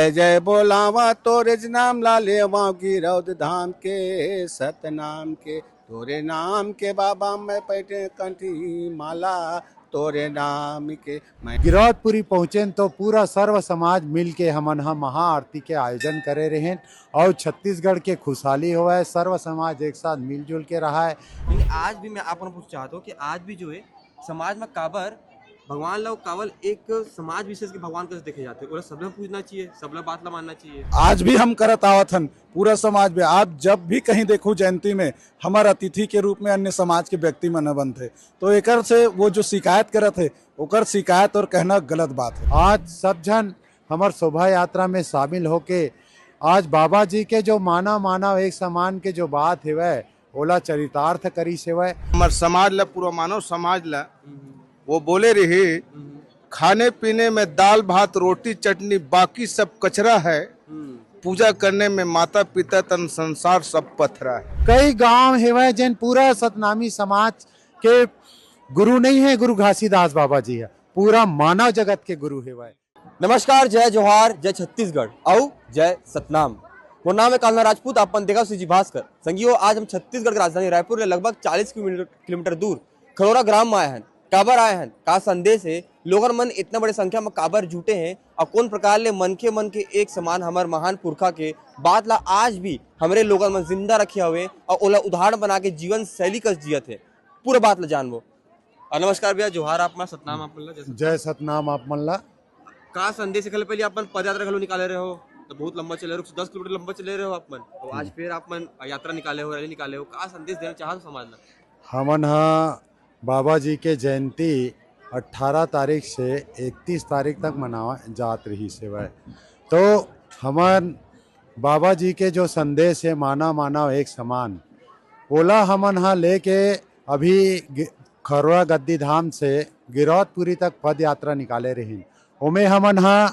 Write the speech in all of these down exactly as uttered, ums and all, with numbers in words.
जय जय बोलावा तोरे ज नाम ला, लेवा गिरौद धाम के सतनाम के। तोरे नाम के बाबा मैं पैटे कंठी माला, तोरे नाम के मैं। गिरौदपुरी पहुँचेन तो पूरा सर्व समाज मिल के हमन ह महाआरती के आयोजन करे रहेन और छत्तीसगढ़ के खुशहाली होवय, सर्व समाज एक साथ मिलजुल के रहाय। लेकिन आज भी मैं आप मन पूछ चाहत हूँ कि आज भी जो है समाज में काबर भगवान ला कावल एक समाज विशेष के भगवान कैसे देखे जाते, ओला सबला पूजना चाहिए, सबला बात ला मानना चाहिए। आज भी हम करत आवत हन पूरा समाज में। आप जब भी कहीं देखो जयंती में हमर अतिथि के रूप में अन्य समाज के व्यक्ति मन बनथे, तो एकर से वो जो शिकायत करत है, ओकर शिकायत और कहना गलत बात है। आज सब झन हमर शोभा यात्रा में शामिल होके आज बाबा जी के जो मानव मानव एक समान के जो बात हेवय, ओला चरितार्थ करिस हेवय। हमर समाज ला, पूरा मानव समाज ला वो बोले रही, खाने पीने में दाल भात रोटी चटनी, बाकी सब कचरा है। पूजा करने में माता पिता तन संसार सब पथरा है। कई गांव हेवय जेन पूरा सतनामी समाज के गुरु नहीं है गुरु घासीदास बाबा जी है, पूरा मानव जगत के गुरु हेवय। नमस्कार, जय जोहार, जय छत्तीसगढ़ अउ जय सतनाम। मोर नाम है कालना राजपूत, आप मन देखत हो सीजी भास्कर। संगियो, आज हम छत्तीसगढ़ के राजधानी रायपुर ले लगभग चालीस किलोमीटर, किलोमीटर दूर खरोरा ग्राम में आए हन। काबर आए हन, का संदेश है, लोगन मन इतना बड़े संख्या में काबर जुटे हैं और कौन प्रकार ले मनखे मन के एक समान हमर महान पुरखा के बात ला आज भी हमरे लोगन मन जिंदा रखे हवे और ओला उदाहरण बना के जीवन शैली कस जियत है, पूरा बात ला जानबो। और नमस्कार भैया, जोहार आप मन, सतनाम आप मन ला, जय सतनाम। जय सतनाम आप मन ला। का संदेश है, कल पहले आप मन पदयात्रा घलो निकाले रहे हो, तो बहुत लंबा चले रहे हो, दस किलोमीटर लंबा चले रहे हो आप मन, तो आज हम्म। फिर आप मन यात्रा निकाले हो, रैली निकाले हो, का संदेश देना चाहत हो समाज ला? हमन ह बाबा जी के जयंती अट्ठारह तारीख से इकतीस तारीख तक मनावा जात रहिस हेवय। तो हमन बाबा जी के जो संदेश है, मानव मानव एक समान, ओला हमन ह लेके अभी गि-, खरोरा गद्दी धाम से गिरौदपुरी तक पद यात्रा निकाले रहिन। ओमे हमन ह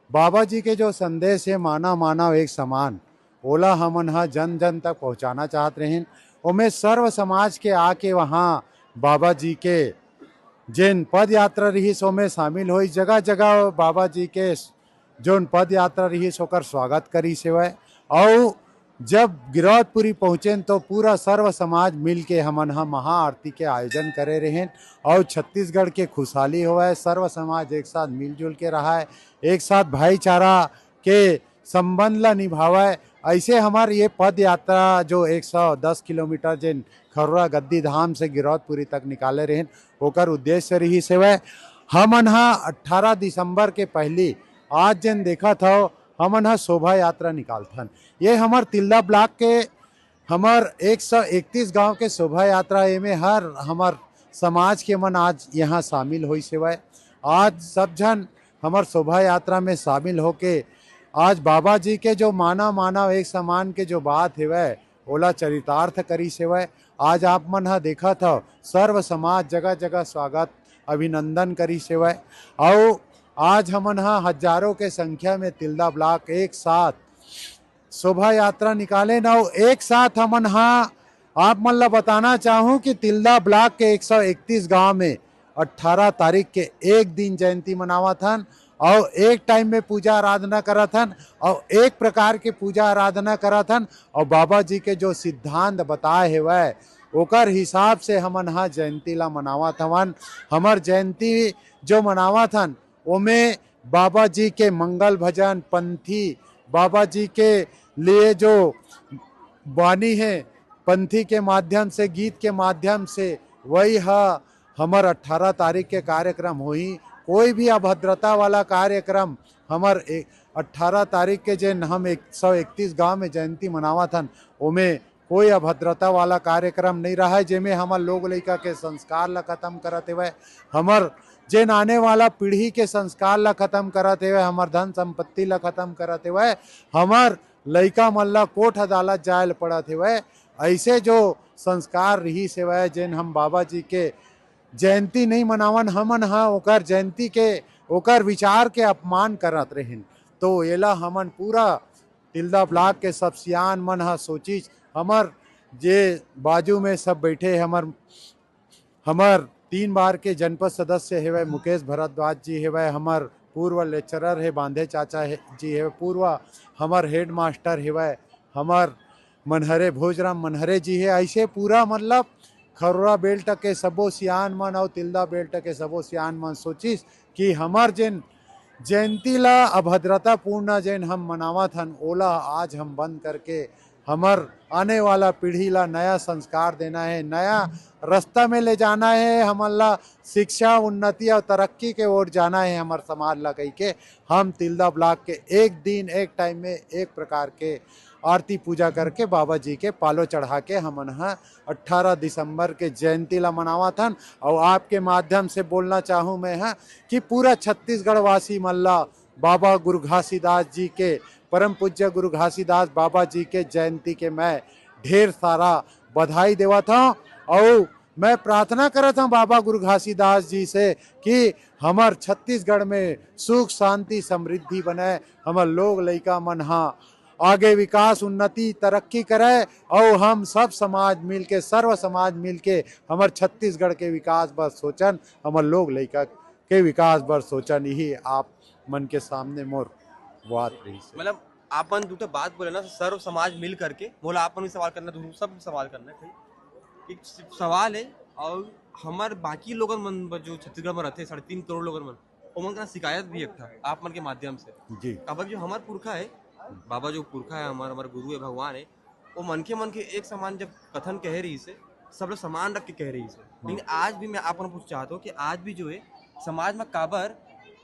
बाबा जी के जो संदेश है, मानव मानव एक समान, ओला हमन ह जन जन तक पहुँचाना चाहत रहिन। ओमे सर्व समाज के आके वहाँ बाबा जी के जेन पद यात्रा रहिस, ओमे शामिल होइस। जगह जगह बाबा जी के जोन पद यात्रा रहिस, ओकर स्वागत करिस हेवय। अउ जब गिरौदपुरी पहुँचेन, तो पूरा सर्व समाज मिल के हमन ह महाआरती के आयोजन करे रहेन। अउ छत्तीसगढ़ के खुशहाली होवय, सर्व समाज एक साथ मिलजुल के रहय, एक साथ भाईचारा के संबंध ला निभावय। ऐसे हमर ये पद यात्रा जो एक सौ दस किलोमीटर जेन खरोरा गद्दी धाम से गिरौदपुरी तक निकाले रहेन, ओकर उद्देश्य रहिस हेवय। हमन ह अट्ठारह दिसंबर के पहली आज जेन देखत हव, हमन ह शोभा यात्रा निकालथन। ये हमर तिल्दा ब्लॉक के हमर एक सौ इकतीस गांव के शोभा यात्रा, एमे हर हमर समाज के मन आज यहाँ शामिल होइस हेवय। आज सब झन हमर शोभा यात्रा में शामिल होके आज बाबा जी के जो मानव मानव एक समान के जो बात हेवय, ओला चरितार्थ करिस हेवय। आज आप मन ह देखत हव, सर्व समाज जगह जगह स्वागत, अभिनंदन करिस हेवय। अउ आज हमन ह हजारों के संख्या में तिल्दा ब्लॉक एक साथ शोभा यात्रा निकालेन। अउ एक साथ हमन ह आप मन ल बताना चाहूँ कि तिल्दा ब्लॉक के एक सौ इकतीस गांव में अट्ठारह तारीख के एक दिन जयंती मनावत हन अउ एक टाइम में पूजा आराधना करत हन अउ एक प्रकार के पूजा आराधना करत हन अउ बाबा जी के जो सिद्धांत बताए हेवय, ओकर हिसाब से हमन ह जयंती ला मनावत हवन। हमर जयंती जो मनावत हन, ओमे बाबा जी के मंगल भजन, पंथी, बाबा जी के लिए जो बानी है, पंथी के माध्यम से, गीत के माध्यम से, वही ह हमर अट्ठारह तारीख के कार्यक्रम होही। कोई भी अभद्रता वाला कार्यक्रम हमर ए-, अट्ठारह तारीख के जेन हम एक सौ इकतीस गांव में जयंती मनावत हन, ओमे कोई अभद्रता वाला कार्यक्रम नहीं रहय, जेमे हमर लोग लइका के संस्कार ला खत्म करत हेवय, हमर जेन आने वाला पीढ़ी के संस्कार ला खत्म करत हेवय, हमर धन संपत्ति ला खत्म करत हेवय, हमर लइका मन ला कोर्ट अदालत जाए ल पड़त हेवय। ऐसे जो संस्कार रिहिस हेवय, जेन हम बाबा जी के जयंती नहीं मनावन, हमन ह ओकर जयंती के, ओकर विचार के अपमान करत रहिन। तो एला हमन पूरा तिल्दा ब्लॉक के सब सियान मन ह सोचिस, हमर जे बाजू में सब बैठे, हमर, हमर तीन बार के जनपद सदस्य हेवय मुकेश भारद्वाज जी हेवय, हमर पूर्व लेक्चरर हे, बांधे चाचा हे, जी हे, पूर्व हमर हेडमास्टर हेवय, हमर मनहरे, भोजराम मनहरे जी हे। ऐसे पूरा मतलब खरोरा बेल्ट के सबो सियान मन अउ तिल्दा बेल्ट के सबो सियान मन सोचिस कि हमर जेन जयंती ला अभद्रतापूर्ण जेन हम मनावत हन, ओला आज हम बंद करके हमर आने वाला पीढ़ी ला नया संस्कार देना हे, नया रास्ता में ले जाना हे, हमन ला शिक्षा, उन्नति और तरक्की के ओर जाना हे हमर समाज ला कहिके हम तिल्दा ब्लॉक के एक दिन एक टाइम में एक प्रकार के आरती पूजा करके बाबा जी के पालो चढ़ा के हमन ह अट्ठारह दिसंबर के जयंती ला मनावत हन। और आपके माध्यम से बोलना चाहूँ मैं ह कि पूरा छत्तीसगढ़ वासी मन ला बाबा गुरु घासीदास जी के, परम पूज्य गुरु घासीदास बाबा जी के जयंती के मैं ढेर सारा बधाई देवत हूँ। और मैं प्रार्थना करत हूँ बाबा गुरु घासीदास जी से कि हमर छत्तीसगढ़ में सुख, शांति, समृद्धि बने, हमर लोग लइका मन ह आगे विकास, उन्नति, तरक्की करे, और हम सब समाज मिलके, सर्व समाज मिलके, हमर छत्तीसगढ़ के विकास बर सोचन, हमर लोग लइका के विकास बर सोचन। यही आप मन के सामने मोर बात रही से। मतलब, आप मन दू ठो बात बोले ना, सर्व समाज मिल करके, मोला आप मन भी सवाल करना, दू सब सवाल करना है, ठीक? एक सवाल है, और हमर बाकी लोगन मन बर, जो छत्तीसगढ़ में रहते, साढ़े तीन करोड़ लोगन मन, ओमन का शिकायत भी एक था आप मन के माध्यम से। जी। अब जो हमर पुरखा है, बाबा जो पुरखा है, हमर, हमर गुरु है, भगवान है, वो मनखे मन के एक समान जब कथन कहे रही से, सब लोग समान रख के कहे रही से। लेकिन आज भी मैं आप मन पूछ चाहत हूँ कि आज भी जो है समाज में काबर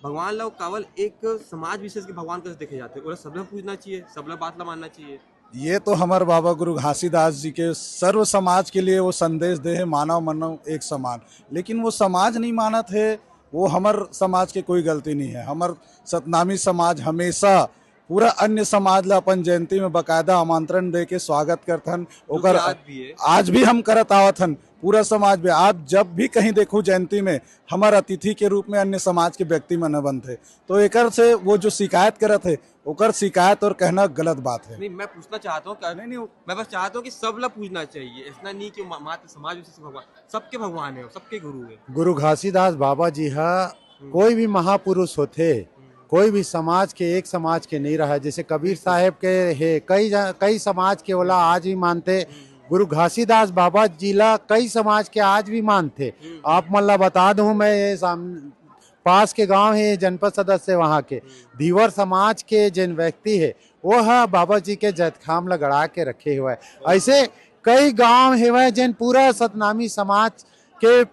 भगवान ला कावल एक समाज विशेष के भगवान कैसे देखे जाते हैं, ओला सब लोग पूजना चाहिए, सब लोग बात ला मानना चाहिए। ये तो हमर बाबा गुरु घासीदास जी के सर्व समाज के लिए वो संदेश दे है, मानव मानव एक समान। लेकिन वो समाज नहीं मानत है, वो हमर समाज के कोई गलती नहीं है। हमर सतनामी समाज हमेशा पूरा अन्य समाज ला अपन जयंती में बकायदा आमंत्रण दे के स्वागत करथन। जो ओकर कि आज भी है। आज भी हम करत आवत हन पूरा समाज में। आप जब भी कहीं देखू जयंती में हमर अतिथि के रूप में अन्य समाज के व्यक्ति मन बनथे, तो एकर से वो जो शिकायत करत है, ओकर शिकायत और कहना गलत बात है। नहीं, मैं पूछना चाहता हूँ क्या? नहीं, नहीं, मैं बस चाहता हूँ कि सब ला पूजना चाहिए, ऐसा नहीं कि मा-, मात्र समाज विशेष भगवान, सबके भगवान है, सबके गुरु है। गुरु घासीदास बाबा जी ह कोई भी महापुरुष होथे, कोई भी समाज के, एक समाज के नहीं रहा। जैसे कबीर साहेब के हे, कई जा- कई समाज के ओला आज भी मानथे। गुरु घासीदास बाबा जी ला कई समाज के आज भी मानथे। आप मन ला बता दूं, मैं ये साम, पास के गांव है, जनपद सदस्य वहाँ के धीवर समाज के जेन व्यक्ति है, वो ह बाबा जी के जैतखाम ला गड़ा के रखे हुए है। ऐसे कई गांव हेवय जेन पूरा सतनामी समाज के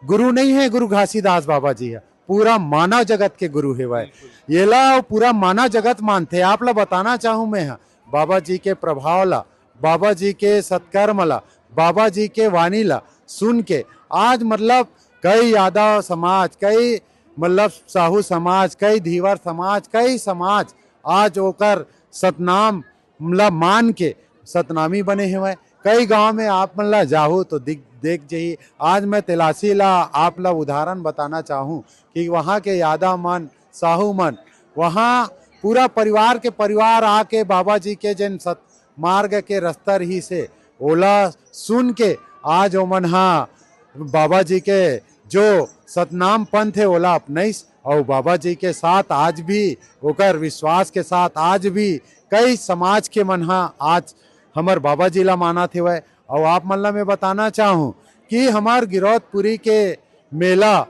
गुरु नहीं है, गुरु घासीदास बाबा जी है, पूरा मानव जगत के गुरु हेवय। येला पूरा मानव जगत मानथे। आप ला बताना चाहूँ मैं ह, बाबा जी के प्रभाव ला, बाबा जी के सत्कर्म ला, बाबा जी के वाणी ला सुन के आज मतलब कई यादव समाज, कई मतलब साहू समाज, कई धीवर समाज, कई समाज आज ओकर सतनाम ला मान के सतनामी बने हेवय। कई गांव में आप मन ला जाहू तो दिख देख जही। आज मैं तेलासी ला आप ला उदाहरण बताना चाहूँ कि वहाँ के यादव मन, साहू मन, वहाँ पूरा परिवार के परिवार आके बाबा जी के जेन सत मार्ग के रस्ता रही से ओला सुन के आज ओमन हा बाबा जी के जो सतनाम पंथ है ओला अपनाइस। और बाबा जी के साथ आज भी ओकर विश्वास के साथ आज भी कई समाज के मन हा आज हमर बाबा जी ला मानत हेवय। और आप मन ला मैं बताना चाहूँ कि हमार गिरौदपुरी के मेला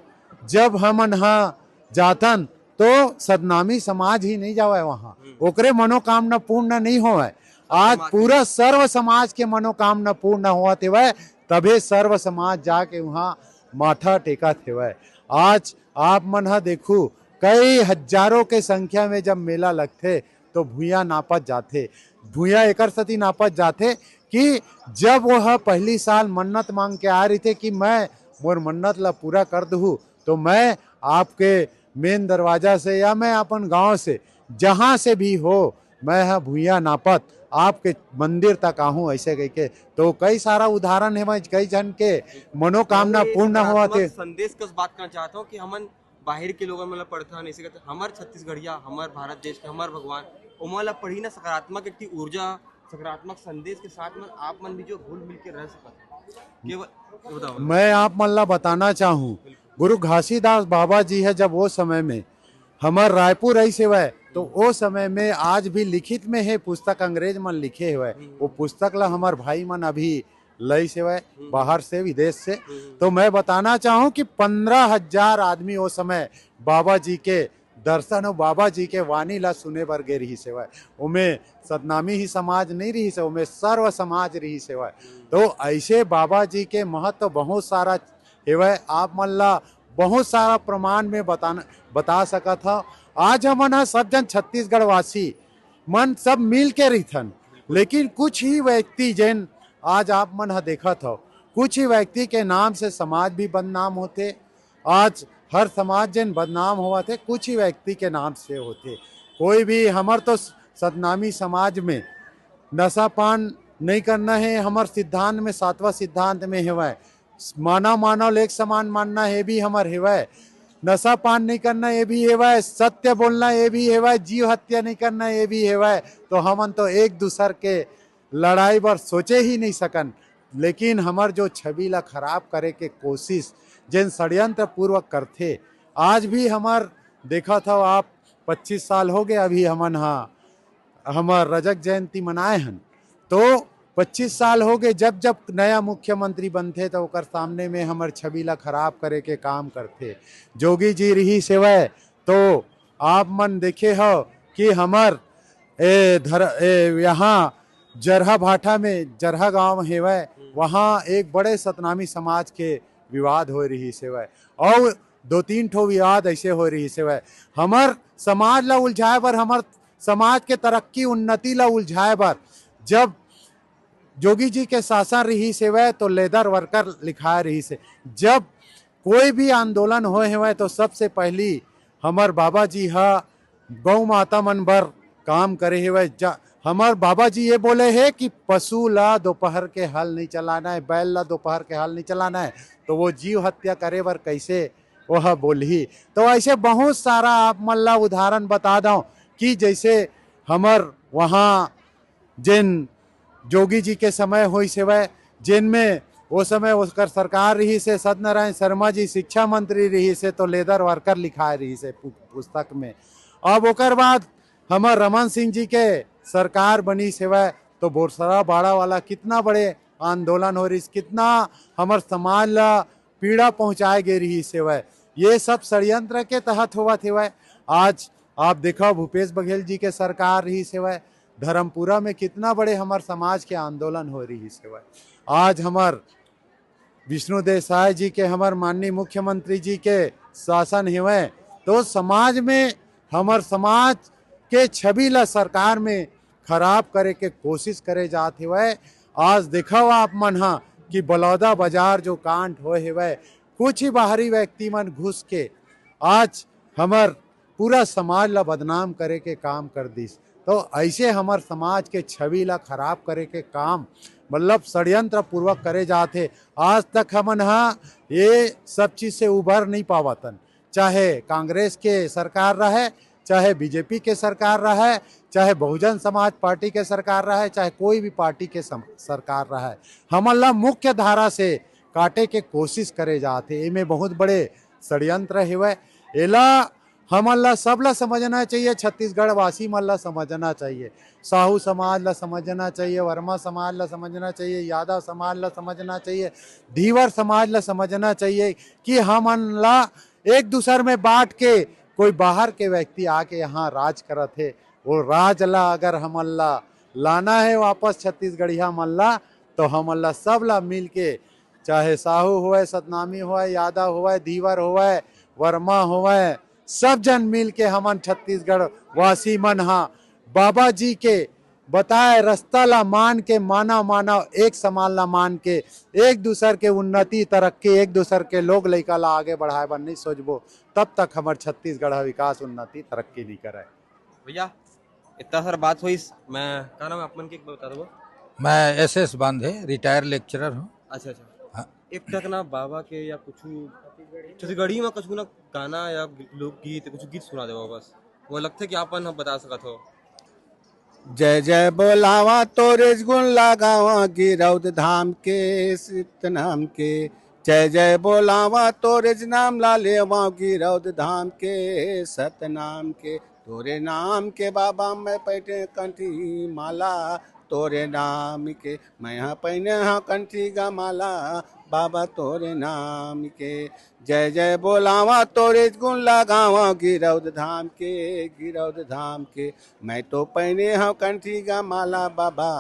जब हमन हा जाथन तो सतनामी समाज ही नहीं जावय वहाँ, ओकरे मनोकामना पूर्ण नहीं होवय। आज पूरा सर्व समाज के मनोकामना पूर्ण होवत हेवय, तभे सर्व समाज जाके वहाँ माथा टेकत हेवय। आज आप मन ह देखू, कई हजारों के संख्या में जब मेला लगथे तो भुइयां नापत जाथे। भुइयां एकर सेती नापत जाथे कि जब वह पहली साल मन्नत मांग के आ रही थे कि मैं मोर मन्नत ला पूरा कर दहू, तो मैं आपके मेन दरवाजा से या मैं अपन गांव से जहां से भी हो, मैं ह भुइयां नापत आपके मंदिर तक आहूं, ऐसे कह के। तो कई सारा उदाहरण है, मैं कई जन के मनोकामना ये पूर्ण हुआ सकारात्मक थे। संदेश कस बात करना चाहता हूँ कि हमन बाहर के लोगन मन ला पढ़थन, ऐसे करते हमर छत्तीसगढ़िया, हमर भारत देश के, हमर भगवान, ओमन ला पढ़ी ना सकारात्मक एक ठी ऊर्जा, सकारात्मक संदेश के साथ में आप मन भी जो घुल मिल के रह सकत हो। केवल बताओ। मैं आप मन ला बताना चाहूँ, गुरु घासीदास बाबा जी है, जब वो समय में हमर रायपुर रहिस हेवय, तो ओ समय में, आज भी लिखित में हे पुस्तक, अंग्रेज मन लिखे हेवय, वो पुस्तक ला हमर भाई मन अभी लइस हेवय बाहर से, विदेश से। तो मैं बताना चाहूँ कि पंद्रह हजार आदमी ओ समय बाबा जी के दर्शन अउ बाबा जी के वाणी ला सुने बर गे रिहिस हेवय। ओमे सतनामी ही समाज नइ रिहिस हे, ओमे सर्व समाज रिहिस हेवय। तो ऐसे बाबा जी के महत्व बहुत सारा हेवय, आप मन ला बहुत सारा प्रमाण में बताना, बता सकत हव। आज हमन ह सब जन छत्तीसगढ़ वासी मन सब मिल के रहिथन, लेकिन कुछ ही व्यक्ति, जेन आज आप मन ह देखत हव, कुछ ही व्यक्ति के नाम से समाज भी बदनाम होथे। आज हर समाज जेन बदनाम होवत हे, कुछ ही व्यक्ति के नाम से होथे। कोई भी, हमर तो सतनामी समाज में नशा पान नहीं करना है, हमर सिद्धांत में, सातवां सिद्धांत में हेवय। मानव मानव ले एक समान मानना, ये भी हमर हेवय। नशा पान नहीं करना, ये भी हेवय। सत्य बोलना, ये भी हेवय। जीव हत्या नहीं करना, ये भी हेवय। तो हमन तो एक दूसर के लड़ाई बर सोचे ही नहीं सकन, लेकिन हमर जो छवि ला खराब करे के कोशिश जेन षड्यंत्र पूर्वक करथे, आज भी हमर, देखत हव आप, पच्चीस साल हो गए अभी हमन हा हमर रजक जयंती मनाए हन। तो पच्चीस साल हो गए, जब जब नया मुख्यमंत्री बनथे तो ओकर सामने में हमर छवि ला खराब करे के काम करथे। जोगी जी रिहिस हेवय तो आप मन देखे हो कि हमर ए धर ए यहाँ जरहा भाटा में, जरहा गांव हेवय, वहाँ एक बड़े सतनामी समाज के विवाद होए रिहिस हेवय, और दो तीन ठो विवाद ऐसे होए रिहिस हेवय। हमर समाज ला उलझाए बर, हमर समाज के तरक्की उन्नति ला उलझाए बर, जब जोगी जी के शासन रिहिस हेवय तो लेदर वर्कर लिखाए रिहिस हे। जब कोई भी आंदोलन होए हेवय तो सबसे पहली हमर बाबा जी ह गौ माता मन बर काम करे हेवय। जा, हमर बाबा जी ये बोले हे कि पशु ला दोपहर के हल नहीं चलाना है, बैल ला दोपहर के हल नहीं चलाना है, तो वो जीव हत्या करे बर कैसे ओह बोलही। तो ऐसे बहुत सारा आप मन ला उदाहरण बता दो कि जैसे हमर वहाँ जेन जोगी जी के समय होइस हेवय, जेन में वो समय ओकर सरकार रिहिस हे, सत्यनारायण शर्मा जी शिक्षा मंत्री रिहिस हे, तो लेदर वर्कर लिखाए रिहिस हे पु-, पुस्तक में। अब ओकर बाद हमर रमन सिंह जी के सरकार बनिस हेवय, तो बोरसरा बाड़ा वाला कितना बड़े आंदोलन हो रिहिस, कितना हमर समाज ला पीड़ा पहुंचाए गे रिहिस हेवय। ये सब षड्यंत्र के तहत होवत हेवय। आज आप देखो, भूपेश बघेल जी के सरकार रिहिस हेवय, धर्मपुरा में कितना बड़े हमर समाज के आंदोलन हो रिहिस हेवय। आज हमर विष्णु देव साय जी के, हमर माननीय मुख्यमंत्री जी के शासन हेवय, तो समाज में, हमर समाज के छवि ला सरकार में खराब करे के कोशिश करे जात हेवय। आज देखव आप मन ह कि बलौदा बाजार जो कांड होए हेवय, कुछ ही बाहरी व्यक्ति मन घुस के आज हमर पूरा समाज ला बदनाम करे के काम कर दिस। तो ऐसे हमर समाज के छवि ला खराब करे के काम, मतलब, षड्यंत्र पूर्वक करे जात हे। आज तक हमन ह ये सब चीज से उबर नहीं पावतन, चाहे कांग्रेस के सरकार रहे, चाहे बीजेपी के सरकार रहे, चाहे बहुजन समाज पार्टी के सरकार रहे, चाहे कोई भी पार्टी के सम-, सरकार रहे, हमन ला मुख्य धारा से काटे के कोशिश करे जात हे। एमे बहुत बड़े षड्यंत्र हेवय। एला हमन ला, सब ला समझना चाहिए, छत्तीसगढ़ वासी मन ला समझना चाहिए, साहू समाज ला समझना चाहिए, वर्मा समाज ला समझना चाहिए, यादव समाज ला समझना चाहिए, धीवर समाज ला समझना चाहिए कि हमन ला एक दूसर में बांट के कोई बाहर के व्यक्ति आके यहाँ राज करत हे। वो राज ला अगर हमन ला लाना है वापस छत्तीसगढ़िया मन ला, तो हमन ला सब ला मिल के, चाहे साहू होवय, सतनामी होवय, यादव होवय, धीवर होवय, वर्मा होवय, सब जन मिल के हमन छत्तीसगढ़ वासी मन हा बाबा जी के बताए रास्ता ला मान के, मानव मानव एक समान ला मान के, एक दूसर के उन्नति, तरक्की, एक दूसर के लोग लइका ला आगे बढ़ाए बर नहीं सोचबो, तब तक हमर छत्तीसगढ़ ह विकास, उन्नति, तरक्की नहीं करे। भैया, इतना सारा बात होइस, मैं, का नाम है आप मन के, एक बार बता दो। मैं एस एस बांधे, रिटायर लेक्चरर हूँ। अच्छा, अच्छा। हाँ। एक तक ना बाबा के या कुछ छत्तीसगढ़ी में कुछ ना गाना या लोकगीत, कुछ गीत सुना देवा बस। वो लगथे कि आप मन बता सकत हो। जय जय बोलावा तोरे गुण लगावा गिरौद धाम के सतनाम के, जय जय बोलावा तोरे ज नाम ला लेवा गिरौद धाम के, सतनाम के। तोरे नाम के बाबा मैं पहने कंठी माला, तोरे नाम के मैं हा पहने हा कंठी गा माला, बाबा तोरे नाम के। जय जय बोलावा तोरे गुण लगावा गिरौद धाम के, गिरौद धाम के। मैं तो पहने हा कंठी गा माला बाबा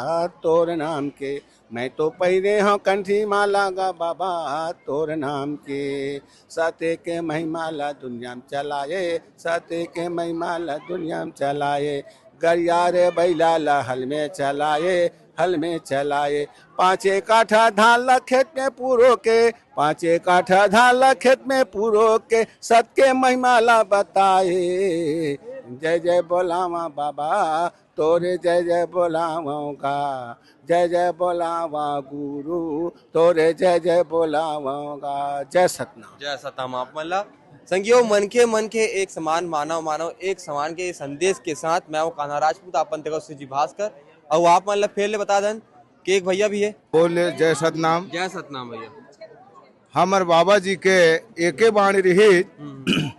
तोर नाम के, मैं तो पहने हा कंठी माला गा बाबा तोर नाम के। सत्य के महिमा ला दुनिया में चलाए, सत्य के महिमा ला दुनिया में चलाए। गरिया रे बैला ला हल में चलाए, हल में चलाए। पाँचे काठा धान ला खेत में पूरो के, पाँचे काठा धान ला खेत में पूरो के, सत के महिमा ला बताए। जय जय बोलावा बाबा तोरे, जय जय बोलावा गा, जय जय बोलावा गुरु तोरे, जय जय बोलावा गा। जय सतनाम। जय सतनाम आप मन ला। संगियो, मनखे मनखे एक समान, मानव मानव एक समान के संदेश के साथ मैं हूँ कान्हा राजपूत, आप मन देखत हो सीजी भास्कर, अउ आप मन ला फेर ले बता दन कि एक भैया भी है। बोले जय सतनाम। जय सतनाम भैया। हमर बाबा जी के एके बाणी रही, हम्म।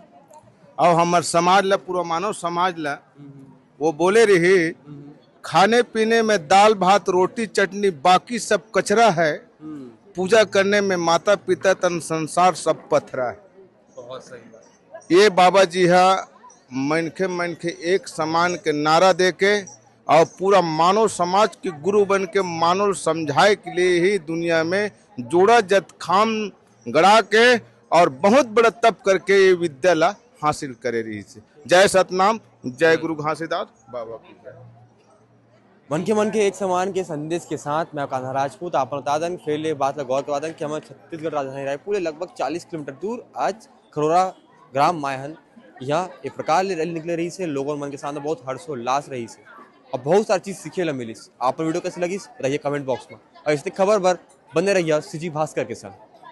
अउ हमर समाज ला, पूरा मानव समाज ला, हम्म। वो बोले रही, हम्म। खाने पीने में दाल भात रोटी चटनी, बाकी सब कचरा है। हम्म। पूजा करने में माता पिता तन संसार सब पथरा है। बहुत सही बात। ये बाबा जी हा मनखे मनखे एक समान के नारा देके अउ पूरा मानव समाज के गुरु बन के मानव समझाए के लिए ही दुनिया में जोड़ा जत खाम गड़ा के अउ बहुत बड़ा तप करके ये विद्या ला हासिल करे रहिसे। जय सतनाम, जय गुरु घासीदास बाबा की जय। मनखे मनखे एक समान के संदेश के साथ मैं कान्हा राजपूत आप बता दन, फेर ले बात ला गौर करवा दन कि हमर छत्तीसगढ़ राजधानी रायपुर ले लगभग चालीस किलोमीटर दूर आज खरोरा ग्राम मायहन यहाँ एक प्रकार ले रैली निकले रहिसे, लोगन मन के साथ बहुत हर्षोल्लास रहिसे। अब बहुत सारी चीज सीखे ला मिलिस। आप वीडियो कैसे लगिस, बताइए कमेंट बॉक्स में। अउ इसने खबर बर बने रहिए सीजी भास्कर के संग।